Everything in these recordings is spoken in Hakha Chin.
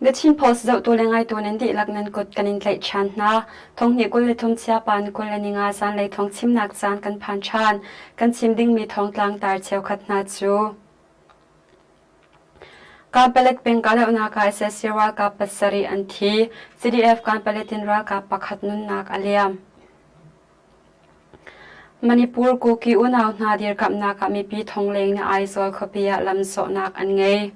The Chin Post zohtu le ngaitu nan dihlak nan kut kan in tlaih ṭhan hna. Thonghnih 23 chiapan 25 zanlei thawng chimnak caan kan phan ṭhan. Kan chim dingmi thawngtlang tar cheukhat hna cu. Kanpalet peng kahdohnak ah sac ralkap pasarih an thi. CDF Kanpalet in ralkap pakhat nunnak a liam. Manipur Kuki unau hna dirkamhnak ah mipi thongleng nih Aizawl khuapi ah lamzawhnak an ngei.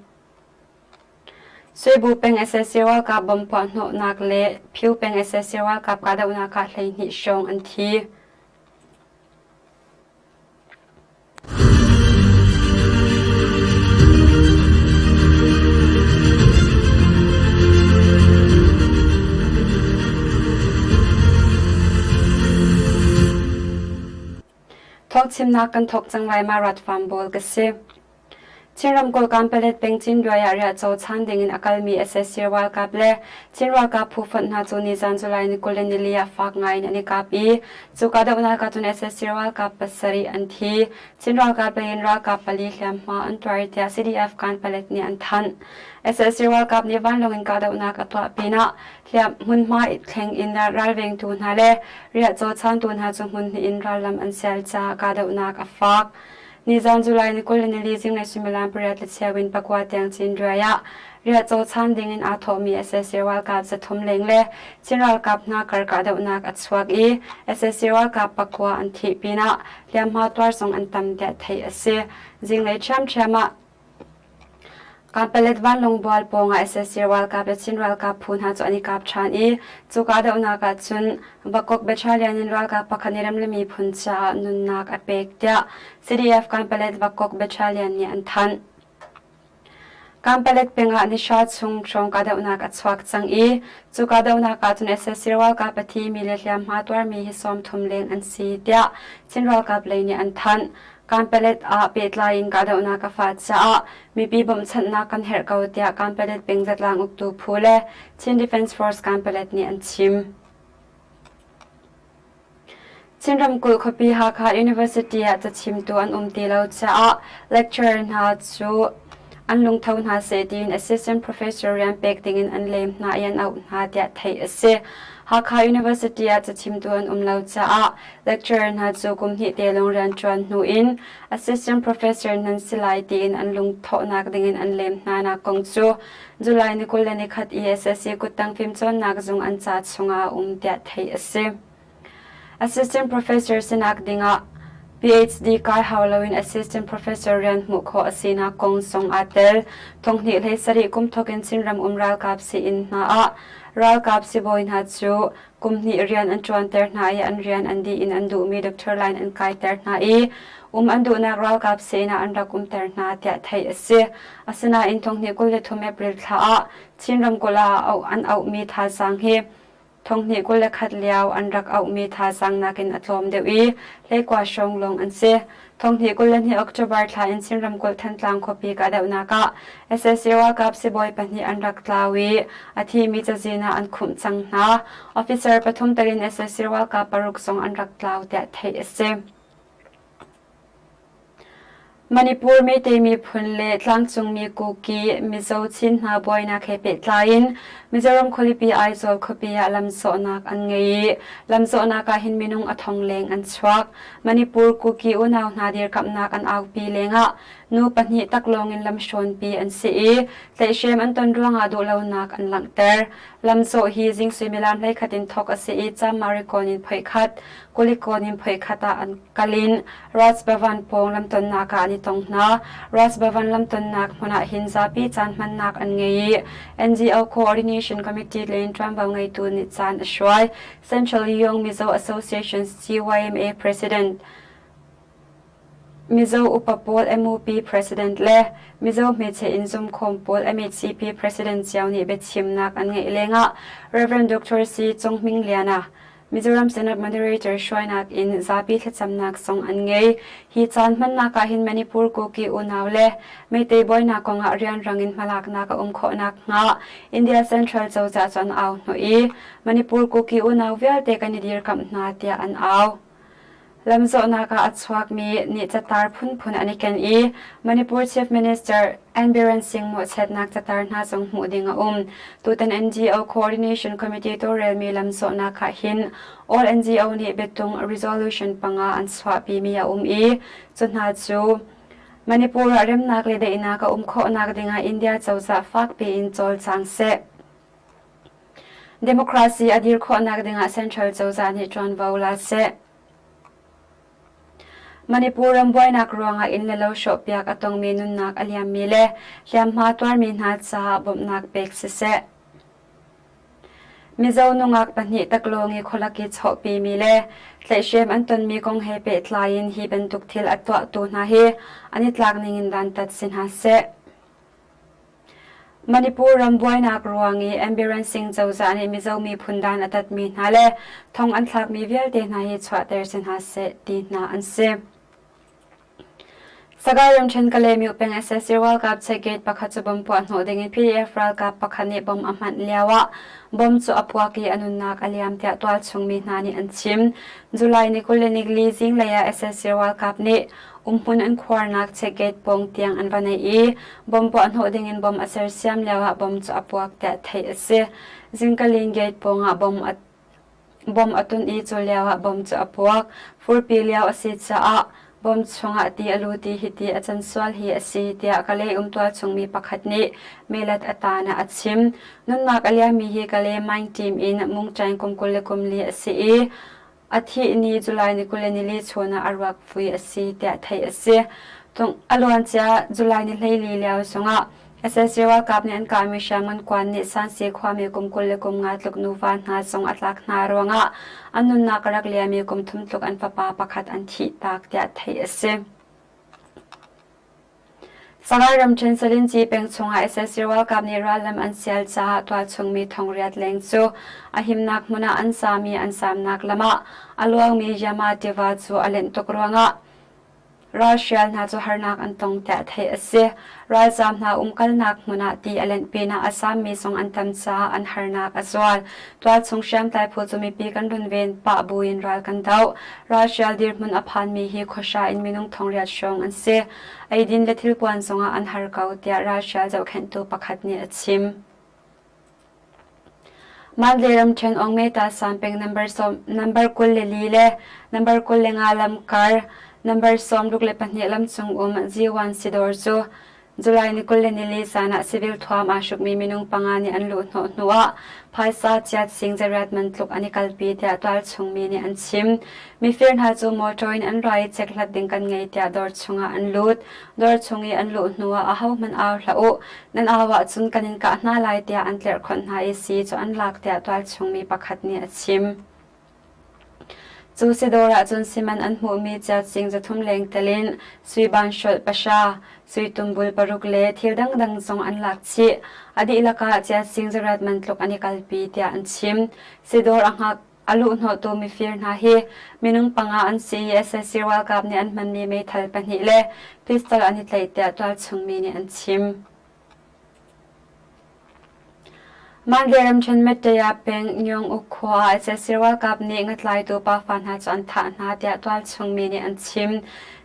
Suibu peng sac ralkap bomb puahhnawhnak le Phyu peng sac ralkap kahdohnak ah 12 hrawng an thi. Thawngchimnak kan thawk cang lai ma Ratfam bawl ka si. Chin ramkulh Kanpalet peng Cinduai ah riahcaw chan dingin a kalmi sac ralkap le Chin ralkap phu fonh hna cu nizan July ni 24 ah fak ngai in an i kap i cu kahdohnak ah cun sac ralkap pasarih an thi. Chin ralkap lei in ralkap pali hliamhma an tuar tiah CDF Kanpalet nih an thanh. Sac ralkap nih vanlawng in kahdohnak a tuah pinah hliam hmunhma thleng in ralvengtu hna le riahcaw chantu hna cu hmun hnih in rallam an sial caah kahdohnak a fak. Nizan July ni 24 zinglei suimilam pariat le cheu in pakua tiang Cinriai ah riahcaw chan ding in aa thawhmi sac ralkap zathum leng le Chin ralkap hna kar kahdohnak a chuak i sac ralkap pakua an thih pinah hliamhma tuar zong an tam tiah theih a si. Zinglei ṭhiamṭhiam ah Kanpalet vanlawng bual pawngah sac ralkap le Chin ralkap phu hna cu an i kap ṭhan i cu kahdohnak ah cun Vakok Battalion in ralkap pakhat nih ramle miphun caah nunnak a pek tiah CDF Kanpalet Vakok Battalion nih an thanh. Kanpalet peng ah nihra chung hrawng kahdohnak a chuak cang i cu kahdohnak ah cun sac ralkap a thimi le hliamhma tuarmi hi 30 leng an si tiah Chin ralkap lei nih an thanh. Kanpalet ah pehtlai in kahdohnak a fah caah mipi bawmhchanhnak kan herh ko tiah Kanpalet peng zatlang uktu phu le Chin Defense Force Kanpalet nih an chim. Chin ramkulh khuapi Hakha University ah cachimtu an um ti lo caah lecturer hna cu an lungtho hna seh tiin assistant professor rian pek dingin an lem hna i an auh hna tiah theih a si. Hakha University ah cachimtu an um lo caah Lecturer hna cu kum hnih te lawng rianṭuan hnu in assistant professor nan si lai tiin an lungthawhnak dingin an lem hna nak kong cu July ni 21 i SSC kuttang fimcawnnak zung an ca chungah a um tiah theih a si. Assistant professor sinak dingah PhD kai hau loin assistant professor rian hmuh khawh a sinak kong zong aa tel. Thonghnih hlei sarih kum thawk in Chinram um ralkap sii-inn hna ah ralkap sibawi hna cu Kum hnih rian an ṭuanter hna i an rian an dih in an duhmi doctor line an kaiter hna i um an duhnak ralkap sin ah an rak umter hna tiah theih a si. Asinain thonghnih 23 April thla ah Chin ramkulh ah an auhmi thazaang hi thonghnih 21 lio an rak auhmi thazaang nakin a tlawm deuh i hleikua hrawng lawng an si. Thonghnih 22 October thla in Chin ramkulh Thantlang khuapi kahdohnak ah sac ralkap sibawi pahnih an rak tlau i a thimi cazin ah an khumh cang hna. Officer pathum tel in sac ralkap paruk zong an rak tlau tiah theih a si. Manipur Meitei miphun le tlangcungmi Kuki Mizo Chin hna buainak he pehtlai in Mizoram khualipi Aizawl khuapi ah lamzawhnak an ngei i lamzawhnak ah hin minung a thong leng an chuak. Manipur Kuki unau hna dirkamhnak an aupi lengah nu pahnih taklawng in lamhrawnpi an si i tlaihhrem an ton ruangah duhlonak an langhter. Lamzawh hi zing suimilam 11 in thawk a si i Chammarikawn in phoikhat, Kulikawn in phoikhat ah an kal in Raj Bhavan pawng lamtonnak ah an i tong hna. Raj Bhavan lamtonnak hmun ah hin zapi caan hmannak an ngei i NGO Coordination Committee lei in ṭuanvo ngeitu nih caan a hruai. Central Young Mizo Association CYMA President Mizo upa pawl MUP President le Mizo hmeichhe inn zumkhawm pawl MHCP President cio nih biachimnak an ngeih lengah Rev. Dr. C. Cung Hming Liana Mizoram Senate Moderator hruainak in zapi thlacamnak zong an ngei. Hi caan hmannak ah hin Manipur Kuki unau le Meitei buainak kongah rianrang in hmalaknak a um khawh nakhnga India Central cozah cu an au hnawh i Manipur Kuki unau vialte kan i dirkamh hna tiah an au. Lamzawhnak ah a chuakmi nih catar phunphun an i ken i Manipur Chief Minister N. Biren Singh mawhchiatnak catar hna zong hmuh ding a um. Tutan NGO Coordination Committee tawlrelmi lamzawhnak ah hin All NGO nih biatung resolution panga an chuahpimi a um i cu hna cu Manipur ah remnak le daihnak a um khawhnak dingah India cozah fakpi in cawlcang seh. Democracy a dir khawhnak dingah Central cozah nih ṭuanvo la seh. Manipur ram buainak ruangah inn le lo hrawhpiak a tongmi nunnak a liammi le hliamhma tuarmi hna caah bawmhnak pek siseh. Mizo nungak pahnih taklawng i khualak i chawhpimi le tlaihhrem an tonmi kong he pehtlai in hi bantuk thil a tuahtu hna hi an i tlak ning in dantat si hna seh. Manipur ram buainak ruang i N. Biren Singh cozah nih Mizo miphun dan a tatmi hna le thong an thlakmi vialte hna hi chuahter si hna seh ti hna an si. Sagaing ramṭhen Kalaymyo peng sac ralkap checkgate pakhat cu bomb puah hnawh dingin PDF ralkap pakhat nih bomb a hmanh lioah bomb cu a puak i a nunnak a liam tiah tualchung mi hna nih an chim. July ni 24 zinglei ah sac ralkap nih umhmun an khuarnak checkgate pawng tiang an va neih i bomb puah hnawh dingin bomb a sersiam lioah bomb cu a puak tiah theih a si. Zingkalin gate pawngah bomb a Bom a tun i cu lioah bom cu a puak. Furpi lio a si caah bom chungah ti a lut i hiti a can sual hi a si tiah Kalay umtual chungmi pakhat nih melat a tan ah a chim. Nunnak a liammi hi Kalay Mine Team in Mungṭaing kum 24 a si i a thih ni July ni 24 chun ah a ruak vui a si tiah theih a si. A luancia July ni 14 lio zongah Sac ralkap nih an kahmi hriamngan kuan nih Sansi khuami kum 25 tluk nuva hna zong a tlak hna ruangah an nunnak a rak liami kum thum tluk an fapa pakhat an thihtak tiah theih a si. Sagaing ramṭhen Salinci peng chungah sac ralkap nih rallam an sial caah tualchungmi thongriat leng cu a himnak hmun ah an sami an samnak lam ah a luangmi Yama tiva cu a lenh tuk ruangah Ralhrial hna cu harnak an tong tiah theih a si. Ralzaam hna umkalnak hmun ah ti a lenh pinah a sammi zong an tam caah an harnak a zual. Tualchung hriamtlai phu cu mipi kan runven pah buin ral kan doh. Ralhrial dirhmun a phanmi hi khuahra in minung thongriat hrawng an si. Eidin le thilpuan zongah an har ko tiah ralhrial zohkhenhtu pakhat nih a chim. Mandalay ramṭhen Aungmeta sanpeng number 24 le number 25 lamkar number 62 lam cung um G1 sidawr cu July ni 24 zan ah civil thuam aa hrukmi minung panga nih an luhhnawh hnuah phaisa chiat sing zariat man tluk an i kalpi tiah tualchung mi nih an chim. Mifir hna cu motor in an ra i chekhlat ding kan ngei tiah dawr chungah an lut. Dawr chung i an luh hnuah ahohmanh au hlah u, nan au ahcun kan in kah hna lai tiah an tlerhkhonh hna i sii cu an lak tiah tualchung mi pakhat nih a chim. Cu sidawr ahcun siman an hmuhmi ciatsing zathum leng tel in sui banhrolh pahra, sui tumbul paruk le thil dangdang zong an lak chih. A dihlak ah ciatsing zariat man tluk an i kalpi tiah an chim. Sidawr a hngak A luhhnawhtu mifir hna hi minung panga an si i sac ralkap nih an hmanmi meithal pahnih le pistol an i tlaih tiah tualchung mi nih an chim. Mandalay ramṭhen Mettaya peng Nyong-uk khua ah sac ralkap nih ngatlaitu pafa hna cu an thah hna tiah tualchung mi nih an chim.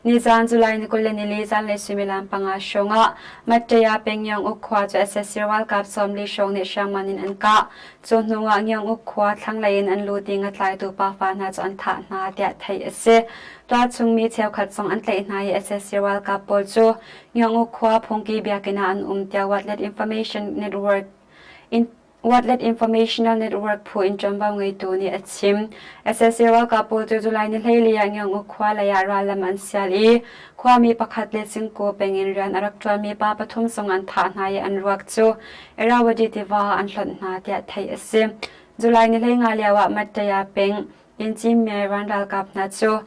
Nizan July ni 24 zanlei suimilam panga hrawng ah Mettaya peng Nyong-uk khua cu sac ralkap 40 hrawng nih hriamngan in an kah. Cu hnuah Ngianguk khua thlanglei in an lut i ngatlaitu pafa hna cu an thah hna tiah theih a si. Tualchung mi cheukhat zong an tlaih hna i sac ralkap pawl cu Ngianguk khua phungki biakinn ah an um tiah Watlet Information Network in Watlet Informational Network phu in ṭuanvo ngeitu nih a chim. Sac ralkap pawl cu July ni 14 ah Ngianguk khua lei ah rallam an sial i khuami pakhat le Singku peng in rian a rak ṭuanmi pa pathum zong an thah hna i an ruak cu Irrawaddy tiva ah an hlonh hna tiah theih a si. July ni 15 lioah Mattaya peng Inchimyai ran ralkap hna cu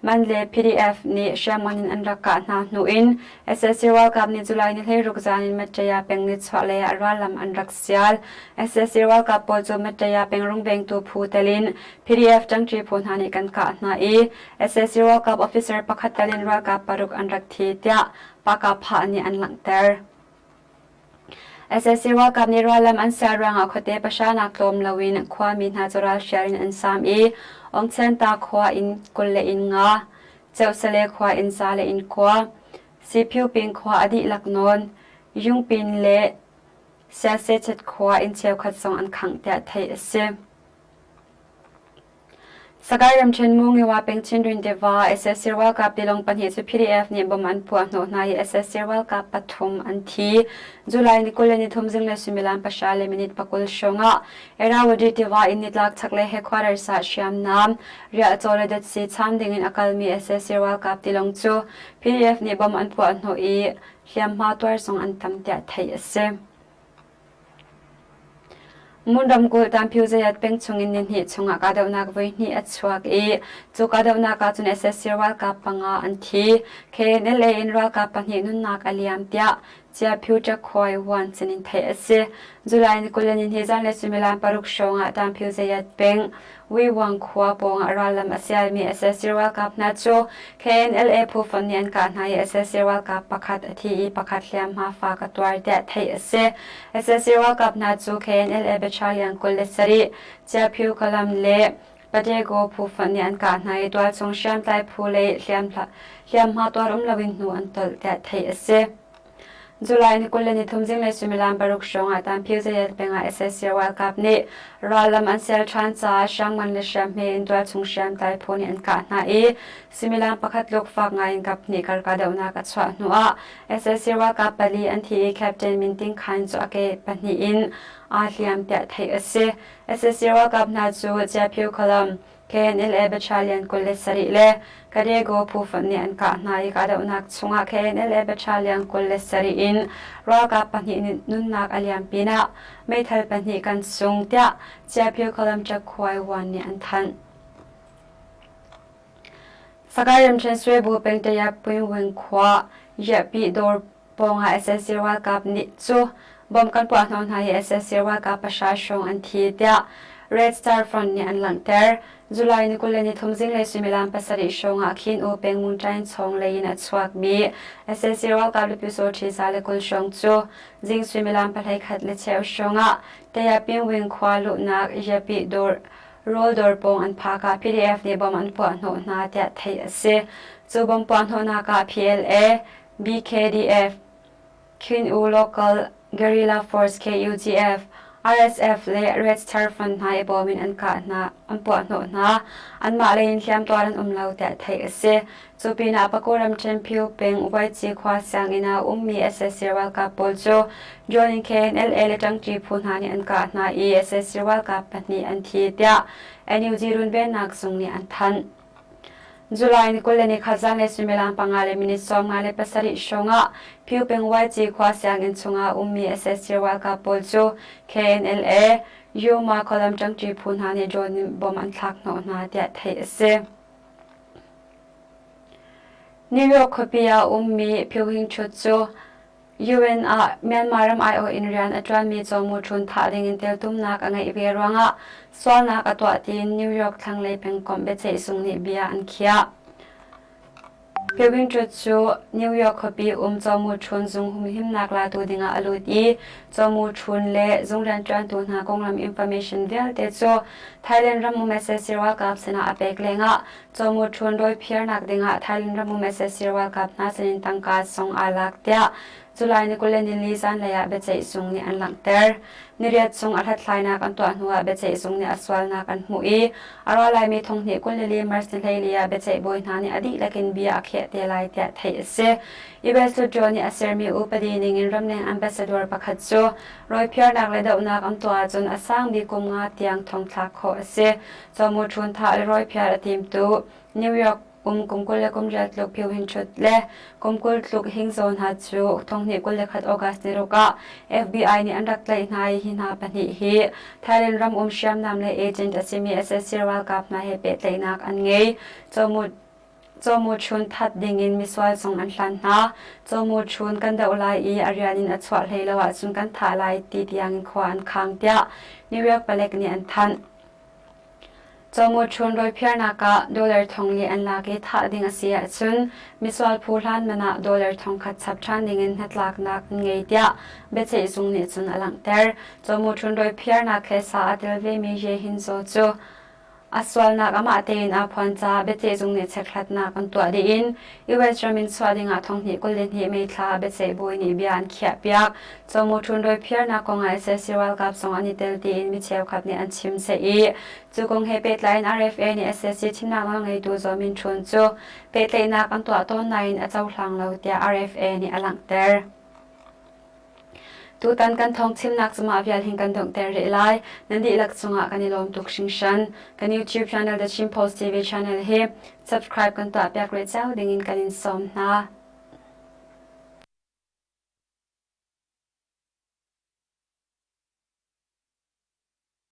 Man le PDF nih hriamngan in an rak kah hna hnu in sac ralkap nih July ni 16 zan in Mattaya peng nichuahlei ah rallam an rak sial. Sac ralkap pawl cu Mattaya peng rungvengtu phu tel in PDF ṭangṭi phu hna nih kan kah hna i sac ralkap officer pakhat tel in ralkap paruk an rak thi tiah Pakapha nih an langhter. Sac ralkap nih rallam an ser ruangah khuate pahra nak tlawm loin khuami hna cu ralhrial in an saam i Ongchenta khua in 25, Ceusale khua in 109, Siphyuping khua a dihlak nawn, Yungpin le Siasechet khua inn cheukhat zong an khangh tiah theih a si. Sagaing ramṭhen Mungiwa peng Chindwin tiva sac ralkap tilawng pahnih cu PDF nih bomb an puah hnawh hna i sac ralkap pathum an thi. July ni 23 zinglei suimilam pahra le minute pakul hrawng ah Irrawaddy tiva in nitlak chaklei headquarters ah hriamnam, riahcaw le datsi cham ding in a kalmi sac ralkap tilawng cu PDF nih bomb an puah hnawh i hliamhma tuar zong an tam tiah theih a si. Ngun ramkulh Tanphu Zayat peng chungin nihnih chungah kahdohnak voihnih a chuak i cu kahdohnak ah cun sac ralkap panga an thi. KNLA in ralkap pahnih nunnak a liam tiah Chiaphu Ṭakhuai Wan sinin theih a si. July ni 20 ni zanlei suimilam paruk hrawng ah Tanphu Zayat peng Wiwang khua pawngah rallam a sialmi sac ralkap hna cu KNLA phu fonh nih an kah hna i sac ralkap pakhat a thi i pakhat hliamhma fak a tuar tiah theih a si. sac ralkap hna cu KNLA Battalion 27, Chiaphu Kalam le Patego phu fonh nih an kah hna i tualchung hriamtlai phu lei hliamhma tuar um loin hnu an tolh tiah theih a si. July ni 23 zinglei suimilam paruk hrawng ah Tanphiu Zayat peng ah sac ralkap nih rallam an sial ṭhan caah hriamngan le hriamhme in tualchung hriamtlai phu nih an kah hna i suimilam pakhat tluk fak ngai in kaphnih kar kahdohnak a chuah hnuah sac ralkap pali an thi i Captain Min Ting Khan cu a ke pahnih in aa hliam tiah theih a si. sac ralkap hna cu Chiaphiu Column KNLA Battalion 27 le Kadego phu fonh nih an kah hna i kahdohnak chungah KNLA Battalion 27 in ralkap pahnih nih nunnak a liam pinah meithal pahnih kan sung tiah Chiaphu Column Khuai Wan nih an thanh. Sagaing ramṭhen Swebu pengtaya Puingwing khua Yiahpi dawr pawngah sac ralkap nih cu bom kan puah hnawh hna hi sac ralkap pahra hrawng an thi tiah Red Star Front nih an langhter. July ni 23 zinglei suimilam pasarih hrawng ah khin U Peng Mungṭain chawng lei in a chuakmi sac ralkap le pyusawṭhi 120 hrawng cu zing suimilam pahleikhat le cheu hrawng ah Tayapingwing khua luhnak Yapi dawr rawl dawr pawng an phak ah PDF nih bom an puah hnawh hna tiah theih a si. Cu bom puah hnawhnak ah PLA BKDF, Khin U Local Guerrilla Force KUGF, RSF le Red Star Fund hna i bawm in an kah hna, an puahhnawh hna. Anmah lei in hliamtuar an um lo tiah theih a si. Cu pinah Paku ramṭhen Phyu peng Uaici khua sianginn ah ummi sac ralkap pawl cu drone in KNLA le ṭangṭi phu hna nih an kah hna i sac ralkap pahnih an thi tiah NUG runvennak zung nih an thanh. July ni 24 zanlei suimilam panga le minute 57 hrawng ah Phyu peng YG khua sianginn chungah ummi sac ralkap pawl cu KNLA, Yoma Column ṭangṭi phu hna nih drone in bomb an thlak hnawh hna tiah theih a si. New York khuapi ah ummi Phyu Hing Chut cu UN ah Myanmar ram aiawh in rian a ṭuanmi Caw Mu Htun thah dingin teltumnak a ngeih ve ruangah sualnak a tuah tiin New York thlanglei pengkomh biaceihzung nih bia an khiah. Pyo Win Htut cu New York khuapi um Caw Mu Htun zung humhimnak latu dingah a lut i Caw Mu Htun le zung rianṭuantu hna konglam information vialte cu Thailand ram um sac ralkap sinah a pek lengah Caw Mu Htun rawiphiarnak dingah Thailand ram um sac ralkap hna sinin tangka zong aa lak tiah July ni 24 zanlei ah biaceihzung nih an langhter. Niriat chung a hlathlainak an tuah hnuah biaceihzung nih a sualnak an hmuh i a ra laimi thonghnih 24 March ni 14 ah biaceih bawi hna nih a dihlak in bia a khiah te lai tiah theih a si. US Hluttaw nih a sermi upadi ningin ramleng ambassador pakhat cu rawiphiarnak le dohnak an tuah ahcun a sang bik kum nga tiang thongthlak khawh a si. Caw Ṭhun thah le rawiphiar a timtu New York um kum 20 kul tluk Phyo Hin Ṭhut le kum 20 tluk Hing Zaw hna cu 2021 August ni ruk ah FBI nih an rak tlaih hna i hi hna pahnih hi Thailand ram um hriamnam le agent a simi sac ralkap hna he pehtlaihnak an ngei. Caw Mu Chun that dingin misual zong an hlan hna. Caw Mu Chun kan doh lai i a rian in a chuah hlei lo ahcun kan thah lai ti tiangin khua an khang tiah New York palek nih an thanh. Caw Chun rawiphiarnak ah dollar thong li an lak i thah ding a si ahcun misual phu hlan man ah dollar thongkhat chap ṭhan dingin hnatlaknak an ngei tiah biaceihzung nih cun a langhter. Caw Chun rawiphiarnak he sa a tel vemi Ye Hin Zaw cu. A sualnak amah tein aa phuan caah biaceihzung nih chekhlatnak an tuah dih in US ram in chuah dingah thonghnih 22 May thla ah biaceih bawi nih bia an khiahpiak. Caw Ṭhun rawiphiarnak kongah sac ralkap zong an i tel tiin mi cheukhat nih an chim seh i cu kong he pehtlai in RFA nih sac thimnak nawlngeitu Zaw Min Ṭhun cu pehtlaihnak an tuah tawn nain a cohlang lo tiah RFA nih a langhter. Tutan kan thawngchimnak cu mah vial hin kan donghter rih lai. Nan dihlak cungah kan i lawm tuk hringhran. Kan YouTube channel The Chin Post TV channel hi subscribe kan tuahpiak rih cio dingin kan in sawm hna.